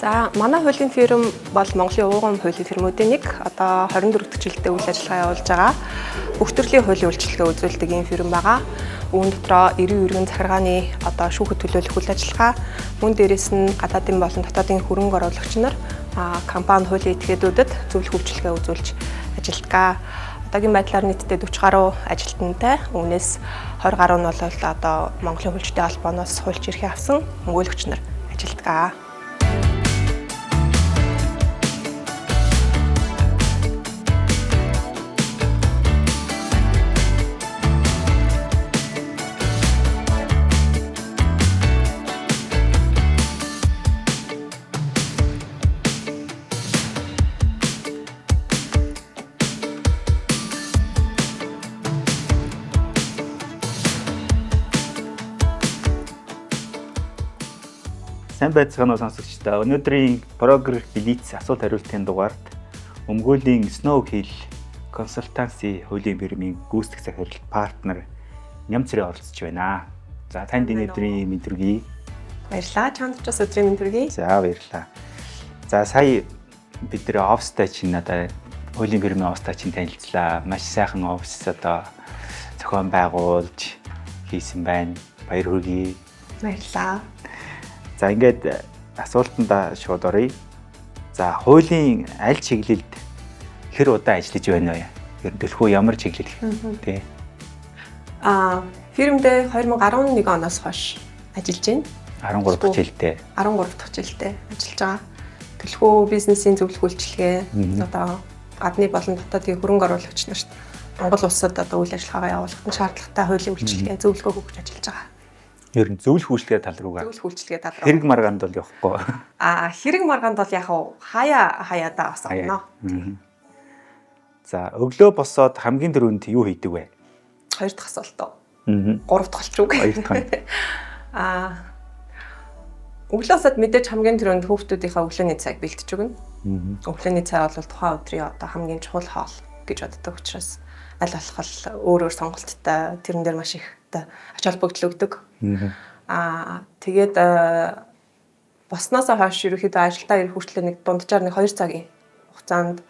За, манай хуулийн фирм бол Монголын ууган хуулийн фирмүүдийн нэг. Одоо 24 дахь жилдээ үйл ажиллагаа явуулж байгаа. Бүх төрлийн хуулийн үйлчилгээ үзүүлдэг ийм фирм байгаа. Үүн дотроо 90 ерөн захиргааны одоо шүүхэд төлөөлөх үйл ажиллагаа, мөн дээрээс нь гадаадын болон дотоодын хөрөнгө оруулагч нар, компани хуулийн этгээдүүдэд зөвлөх үйлчилгээ үзүүлж ажилладаг. Одоогийн байдлаар нийтдээ 40 гаруй ажилтнтай. Үүнээс 20 гаруй нь бол одоо Монголын хуульчдын холбооноос хуульч эрхээ авсан өмгөөлөгч нар ажилладаг. Сайн байцгаана уу сонсогчдоо. Өнөөдрийн Progress Blitz асуулт хариултын дугаард Өмгөөлийн Snow Hill Consultancy хуулийн фирмийн гүйцэтгэх захирал партнер Нямцрээ оролцож байна. За, танд энэ өдрийн мэнд хүргэе. Баярлалаа. Чамд ч бас өдрийн мэнд хүргэе. За, баярлалаа. За, сая бид нэр офстай чинь одоо хуулийн фирмийн офстай чинь танилцлаа. Маш сайхан офис одоо зохион байгуулж хийсэн байна. Баяр хүргэе. Баярлалаа. За, ингээд асуултандаа шууд оръё. За, хуулийн аль чиглэлд хэр удаан ажиллаж байна вэ? Ер нь төлхөө ямар чиглэл тий? Фирмдээ 2011 оноос хойш ажиллаж байна. 13 дахь жилдээ. 13 дахь жилдээ ажиллаж байгаа. Төлхөө бизнесийн зөвлөх үйлчилгээ, одоо гадны болон дотоодын хөрөнгө оруулагч нарт Монгол улсад одоо үйл ажиллагаагаа явуулахад нь шаардлагатай хуулийн үйлчилгээ, зөвлөгөө өгч ажиллаж байгаа. Ер нь зөвлөх үйлчилгээ тал руугаа. Зөвлөх үйлчилгээ тал руу. Хэрэг маргаанд бол явахгүй. Хэрэг маргаанд бол яг хаяа хаяадаа бас орно. За, өглөө босоод хамгийн түрүүнд юу хийдэг вэ? Хоёр дахь асуулт уу? Гурав дахь болчих уу? Хоёр дахь. Өглөө босоод мэдээж хамгийн түрүүнд хүүхдүүдийнхээ өглөөний цайг бэлтэж өгнө. Өглөөний цай бол тухайн өдрийн одоо хамгийн чухал хоол гэж боддог учраас аль болох өөр өөр сонголттой тэрэн дээр маш их одоо ач холбогдол өгдөг. Тэгээд босноосоо хойш ерөнхийдөө ажилдаа ирэх хүртлээр нэг дунджаар нэг 2 цагийн хугацаанд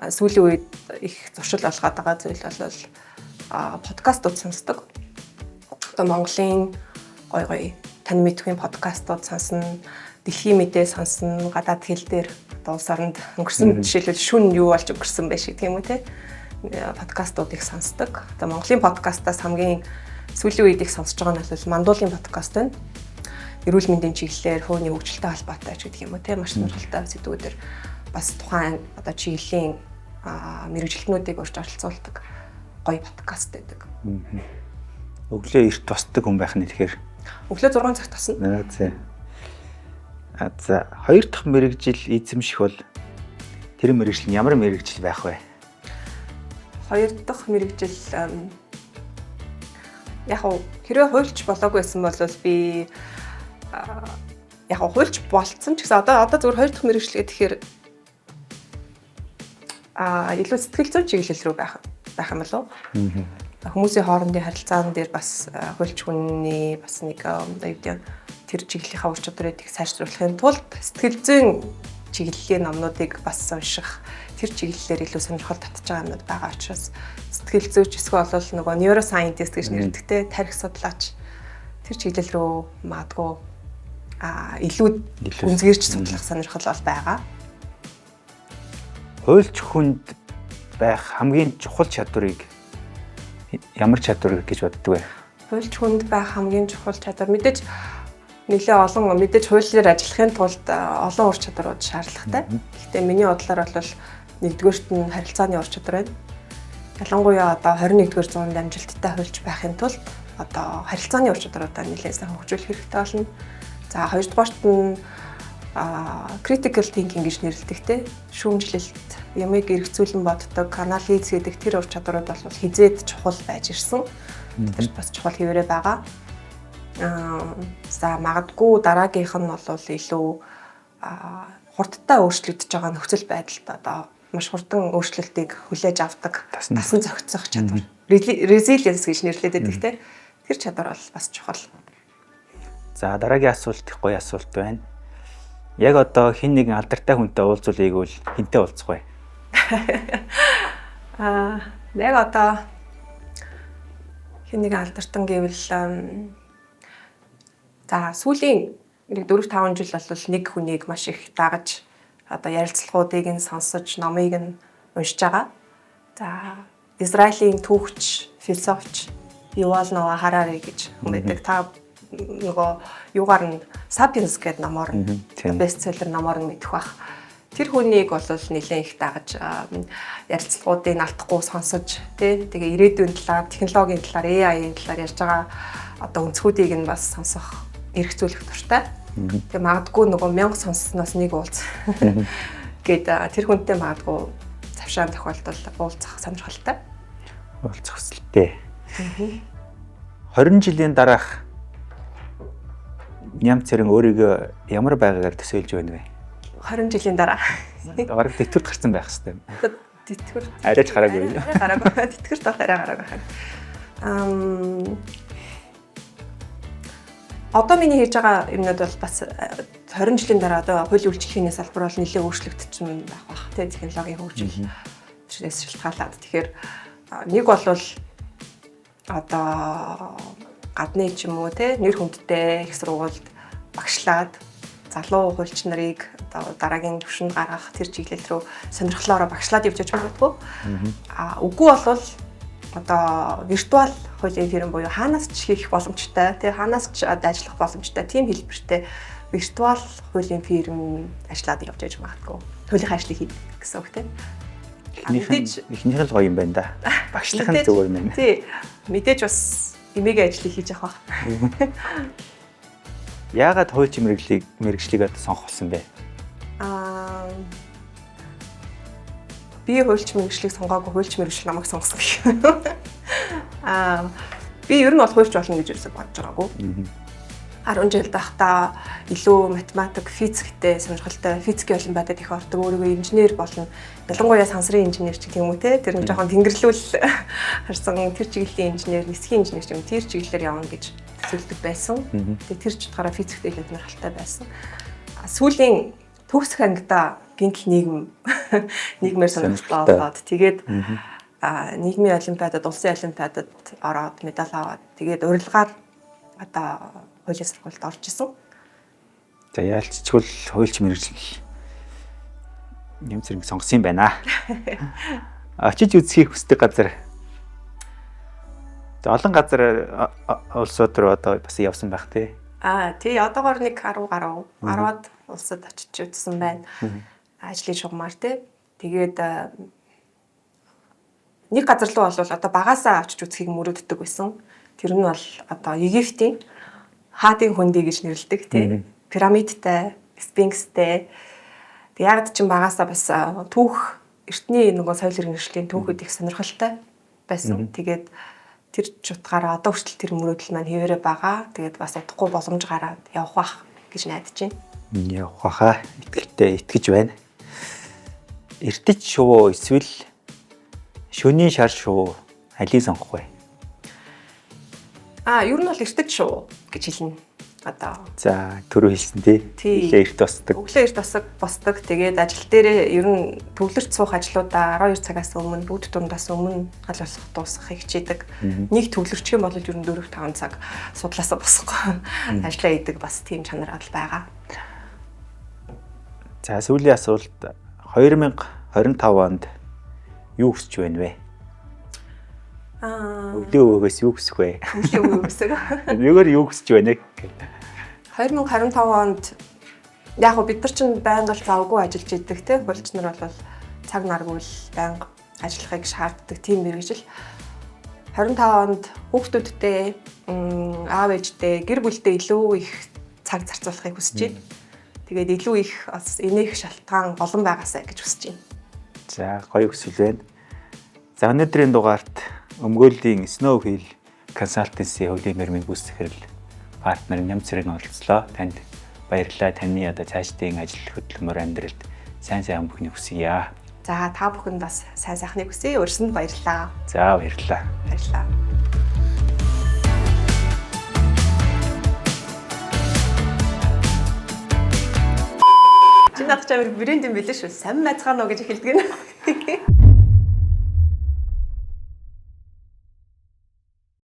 сүүлийн үед их зуршил болгоод байгаа зүйл бол подкастууд сонсдог. Одоо Монголын гой гой тань мэдхийн подкастууд сонсно, дэлхийн мэдээ сонсно, гадаад хэл дээр одоо улс оронд өнгөрсөн жишээлбэл шүн юу болж өнгөрсөн байх шиг тийм үү те. Подкастууд их сонсдог. Одоо Монголын подкастаас хамгийн сүүлийн үед их сонсож байгаа нь бол Мандуулын подкаст байна. Эрүүл мэндийн чиглэлээр хуулийн хөгжилтэй холбоотой ч гэдэг юм уу те, маш сонирхолтой сэдвүүдээр бас тухайн одоо чиглэлийн мэргэжилтнүүдийг урьж оролцуулдаг гоё подкаст байдаг. Өглөө эрт босдог хүн байх нь тэгэхээр өглөө 6 цагт тосно. За, хоёр дахь мэргэжил эзэмших бол тэр мэргэжил нь ямар мэргэжил байх вэ? Хоёр дахь мэргэжил яг хэрвээ хуульч болоогүй байсан бол би яг хуульч болцсон ч гэсэн одоо зүгээр хоёр дахь мэргэжил гэхээр илүү сэтгэл зүйн чиглэл рүү байх юм болов уу? Хүмүүсийн хоорондын харилцаан дээр бас хуульч хүний бас нэг одоо юу гэдэг тэр чиглэлийнхаа ур чадварыг их сайжруулахын тулд сэтгэл зүйн чиглэлийн номнуудыг бас унших, тэр чиглэлээр илүү сонирхол татж байгаа юмнууд байгаа учраас сэтгэл зүйч эсвэл бол нөгөө neuroscientist гэж нэрдэгтэй тарих судлаач тэр чиглэл рүү магадгүй илүү гүнзгийрч судлах сонирхол бол байгаа. Хуульч хүнд байх хамгийн чухал чадварыг ямар чадвар гэж боддог вэ? Хуульч хүнд байх хамгийн чухал чадвар мэдээж нэлээ олон, мэдээж хуулиар ажиллахын тулд олон ур чадварууд шаардлагатай. Гэхдээ миний бодлоор бол нэгдүгээрт нь харилцааны ур чадвар байна. Ялангуяа одоо 21-р зуунд амжилттай хуульч байхын тулд одоо харилцааны ур чадваруудаа нэлээд сайн хөгжүүлэх хэрэгтэй болно. За, хоёрдугаарт нь critical thinking гэж нэрлэдэг те, шүүмжлэлт, ямыг эргцүүлэн боддог, анализ гэдэг тэр ур чадварууд бол хизээд чухал байж ирсэн. Тэр бас чухал хэвээрээ байгаа. За, магадгүй дараагийнх нь бол илүү хурдтай өөрчлөгдөж байгаа нөхцөл байдалд одоо маш хурдан өөрчлөлтийг хүлээж авдаг, дасан зохицох чадвар. Resilience гэж нэрлэдэг байдаг те. Тэр чадвар бол бас чухал. За, дараагийн асуулт их гоё асуулт байна. Яг одоо хэн нэгэн алдартай хүнтэй уулзвал ийгвэл хэнтэй уулзах вэ? Яг одоо хэн нэгэн алдартан гэвэл за сүүлийн нэг 4-5 жил бол нэг хүнийг маш их дагаж одоо ярилцлагуудыг нь сонсож, номыг нь уншиж байгаа. За Израилийн түүхч, философч Ювал Ноа Харари гэж хүн байдаг. Та нөгөө юугаар нь Sapiens гэдэг номоор бестселлер номоор нь мэдэх бах. Тэр хүнийг бол нэлээд их дагаж ярилцлагуудыг алдахгүй сонсож тий тэгээ ирээдүйн талаар, технологийн талаар, AI-ийн талаар ярьж байгаа одоо өнцгүүдийг нь бас сонсох, эргцүүлэх дуртай. Тэгээ магадгүй нөгөө 1000 сонссноос нэг уулз гээд тэр хүнтэй магадгүй завшаан тохиолдол уулзах сонирхолтой. Уулзах хүсэлтэй. 20 жилийн дараах Ням Цэрэн өөрийгөө ямар байгаагаар төсөөлж байна вэ? 20 жилийн дараа. Бараг тэтгэврт гарсан байх хэвээр. Тэтгэвэр. Арайч гараагүй. Арай гараагүй. Тэтгэврт бол арай гараагүй. Одоо миний хийж байгаа юмнууд бол бас 20 жилийн дараа одоо хуулийн үйлчилгээний салбар бол нэлээд өөрчлөгдсөн байх бах. Тэ технологийн хөгжил тэрнээс шалтгаалаад. Тэгэхээр нэг бол одоо гадны ч юм уу те нэр хүндтэй их сургуульд багшлаад залуу хуульч нарыг одоо дараагийн түвшинд гаргах тэр чиглэл рүү сонирхлоороо багшлаад явж байж магадгүй. Үгүй бол одоо виртуал хуулийн фирм буюу хаанаас ч хийх боломжтой, тий хаанаас ч ажиллах боломжтой тийм хэлбэртэй виртуал хуулийн фирм ажиллаад явж байж магадгүй. Хуулийн ажлыг хийдэг гэсэн үг тий. Эхнийх нь л гоё юм байна да. Багшлах нь зүгээр юм байна. Тий. Мэдээж бас эмээгийн ажлыг хийж явах байх. Яагаад хуульч мэргэжлийг одоо сонгох болсон бэ? Би хуульч мэргэжлийг сонгоогүй, хуульч мэргэжил намайг сонгосон гэх. Би ер нь бол хуульч болно гэж юусоо бодож байгаагүй. 10 жил байхдаа илүү математик, физиктэй сонирхолтой, физикийн олимпиадад их ордог, өөрийгөө инженер болно. Ялангуяа сансрын инженер ч гэх юм уу те, тэр нэг жоохон тэнгэрлүүл харсан тэр чиглэлийн инженер, нисхийн инженер ч юм тэр чиглэлээр явна гэж төсөөлдөг байсан. Тэгээ тэр ч утгаараа физиктэй илүү сонирхолтой байсан. Сүүлийн төгсөх ангидаа гинтл нийгмээр сонирхолтой болоод тэгээд нийгмийн олимпиадад, улсын олимпиадад ороод медаль аваад тэгээд урилгаар одоо хуулийн сургуульд орж исэн. За яалччгүй хуульч мэргэжил Ням Цэрэнг сонгосон юм байна. Очиж үзхийг хүсдэг газар. За олон газар улсууд руу одоо бас явсан байх тий. Тий одоогоор нэг 10 гаруй 10-аад улсад очиж үзсэн байна. Ажлын шугамар тий. Тэгээд нэг газар руу бол одоо багасаа очиж үзхийг мөрөөддөг байсан. Тэр нь бол одоо Египтийн хаадын хөндөй гэж нэрлэдэг тий. Пирамидтай, сфинкстэй. Тэг яг ч багасаа бас түүх эртний нөгөө соёл иргэншлийн түүхүүд их сонирхолтой байсан. Тэгээд тэр ч утгаараа одоо хүртэл тэр мөрөөдөл маань хэвээрээ байгаа. Тэгээд бас удахгүй боломж гараад явах бах гэж найдаж байна. Явах баха. Итгэлтэй итгэж байна. Эртэж шувуу эсвэл шөнийн шар шувуу алийг сонгох вэ? Ер нь бол эртэж шувуу гэж хэлнэ. Одоо. За түрүү хэлсэн тий. Өглөө эрт босдог. Өглөө эрт босдог. Тэгээд ажил дээрээ ер нь төвлөрч суух ажлуудаа 12 цагаас өмнө, үд дундаас өмнө аль болох дуусгахыг хичээдэг. Нэг төвлөрчих юм бол ер нь 4-5 цаг судлаасаа босохгүй ажиллаа хийдэг бас тийм чанар адал байгаа. За сүүлийн асуулт 2025 онд юу хүсэж байна вэ? Өглөө өвгөөс юу хүсэх вэ? Өглөө өвгөөс. Нэгэр юу хүсэж байна вэ? 2025 онд яг гоо бид нар чинь байнга л завгүй ажиллаж идэг те. Хуульч нар бол цаг наргүй л байнга ажиллахыг шаарддаг тийм мэргэжил. 25 онд хүүхдүүдтэй, аав ээжтэй, гэр бүлдээ илүү их цаг зарцуулахыг хүсэж байна. Тэгээд илүү их бас инээх шалтгаан олон байгаасай гэж хүсэж байна. За гоё хүсэл байна. За өнөөдрийн дугаарт Өмгөөллийн Snow Hill Consultancy хуулийн фирмийн гүйцэтгэх партнер Ням Цэрэн оролцлоо. Танд баярлалаа. Таны одоо цаашдын ажил хөдөлмөр амьдралд сайн сайхан бүхнийг хүсье. За та бүхэнд бас сайн сайхныг хүсье. Урьсанд баярлалаа. За баярлалаа. Баярлалаа. Надад ч амар брэнд юм билээ шүү. Сайн байцгаана уу гэж эхэлдэг нь.